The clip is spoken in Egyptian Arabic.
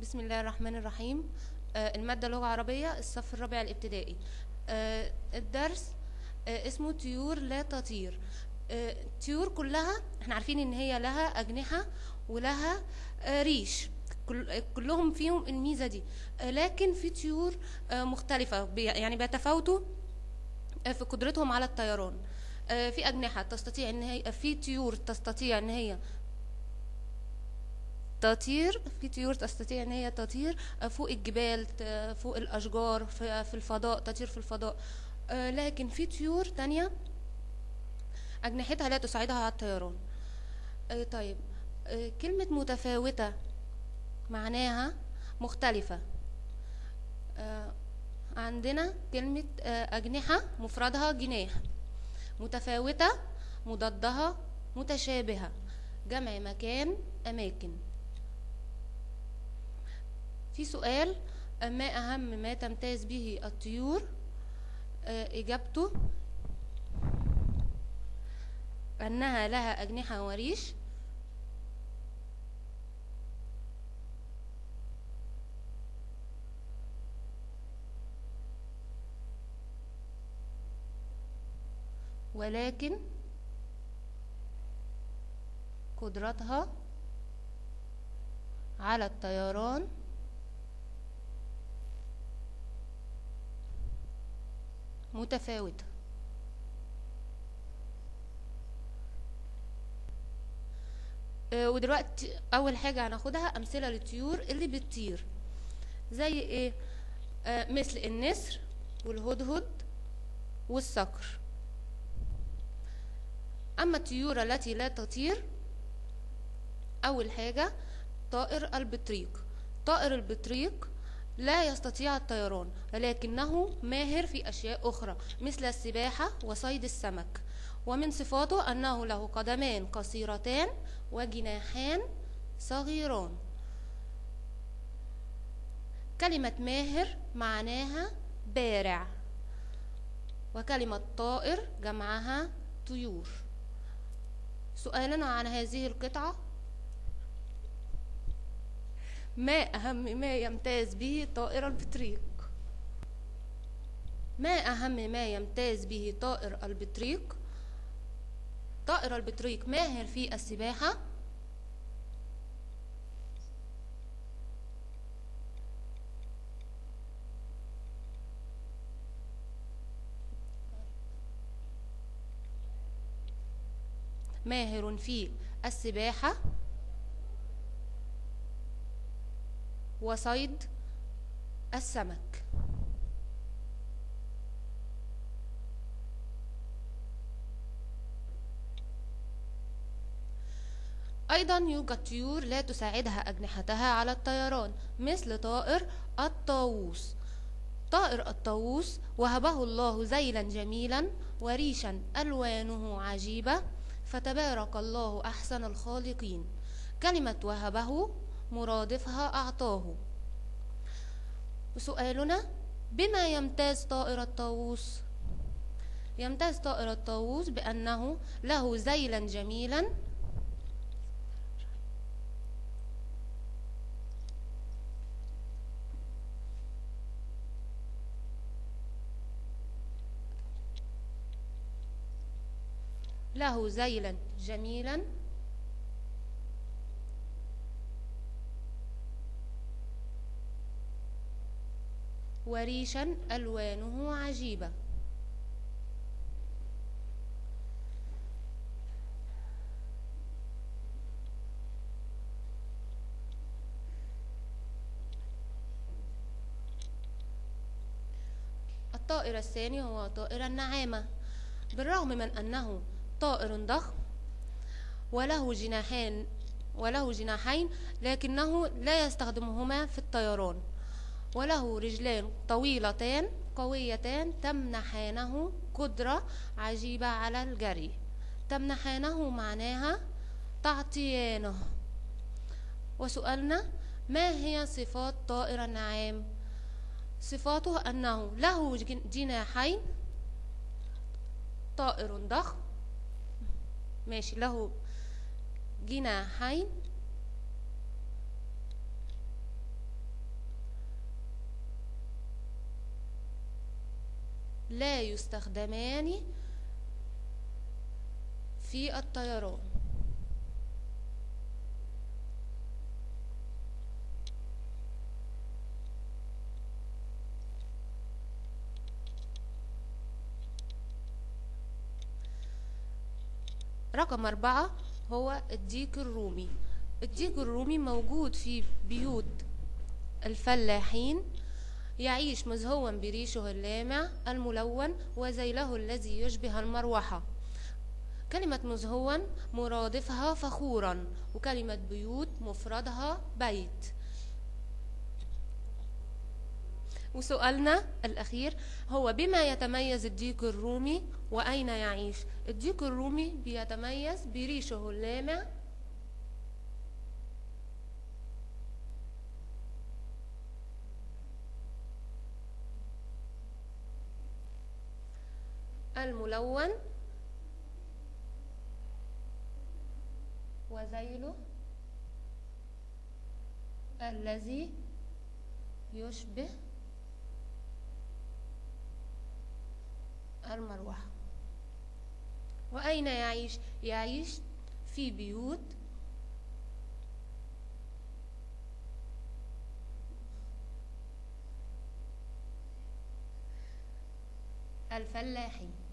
بسم الله الرحمن الرحيم. المادة لغة عربية، الصف الرابع الابتدائي. الدرس اسمه طيور لا تطير. الطيور كلها احنا عارفين ان هي لها أجنحة ولها ريش، كلهم فيهم الميزة دي، لكن في طيور مختلفة، يعني بيتفاوتوا في قدرتهم على الطيران. في أجنحة تستطيع ان هي، في طيور تستطيع ان هي تطير، في طيور تستطيع ان هي تطير فوق الجبال، فوق الاشجار، في الفضاء، تطير في الفضاء. لكن في طيور تانية اجنحتها لا تساعدها على الطيران. طيب، كلمة متفاوتة معناها مختلفة. عندنا كلمة أجنحة مفردها جناح، متفاوتة مضادها متشابهة، جمع مكان أماكن. في سؤال: ما أهم ما تمتاز به الطيور؟ إجابته أنها لها أجنحة وريش. ولكن قدرتها على الطيران متفاوتة. ودلوقتي أول حاجة هناخدها أمثلة للطيور اللي بتطير، زي إيه؟ مثل النسر والهدهد والصقر. أما الطيور التي لا تطير، أول حاجة طائر البطريق. طائر البطريق لا يستطيع الطيران، لكنه ماهر في أشياء أخرى مثل السباحة وصيد السمك. ومن صفاته أنه له قدمان قصيرتان وجناحان صغيران. كلمة ماهر معناها بارع، وكلمة طائر جمعها طيور. سؤالنا عن هذه القطعة: ما أهم ما يمتاز به طائر البطريق؟ ما أهم ما يمتاز به طائر البطريق؟ طائر البطريق ماهر في السباحة، ماهر في السباحة وصيد السمك. أيضا يوجد طيور لا تساعدها أجنحتها على الطيران، مثل طائر الطاووس. طائر الطاووس وهبه الله ذيلا جميلا وريشا ألوانه عجيبة، فتبارك الله أحسن الخالقين. كلمة وهبه مرادفها أعطاه. وسؤالنا: بما يمتاز طائر الطاووس؟ يمتاز طائر الطاووس بأنه له ذيلا جميلا له ذيلا جميلا وريشا ألوانه عجيبة. الطائر الثاني هو طائر النعامة. بالرغم من أنه طائر ضخم وله جناحين، لكنه لا يستخدمهما في الطيران، وله رجلان طويلتان قويتان تمنحانه قدرة عجيبة على الجري. تمنحانه معناها تعطيانه. وسؤالنا: ما هي صفات طائر النعام؟ صفاته أنه له جناحين، طائر ضخم، ماشي، له جناحين لا يستخدمان في الطيران. رقم 4 هو الديك الرومي. الديك الرومي موجود في بيوت الفلاحين، يعيش مزهوا بريشه اللامع الملون وذيله الذي يشبه المروحة. كلمة مزهوا مرادفها فخورا، وكلمة بيوت مفردها بيت. وسؤالنا الأخير هو بما يتميز الديك الرومي وأين يعيش؟ الديك الرومي بيتميز بريشه اللامع الملون وذيله الذي يشبه المروحة. وأين يعيش؟ يعيش في بيوت الفلاحين.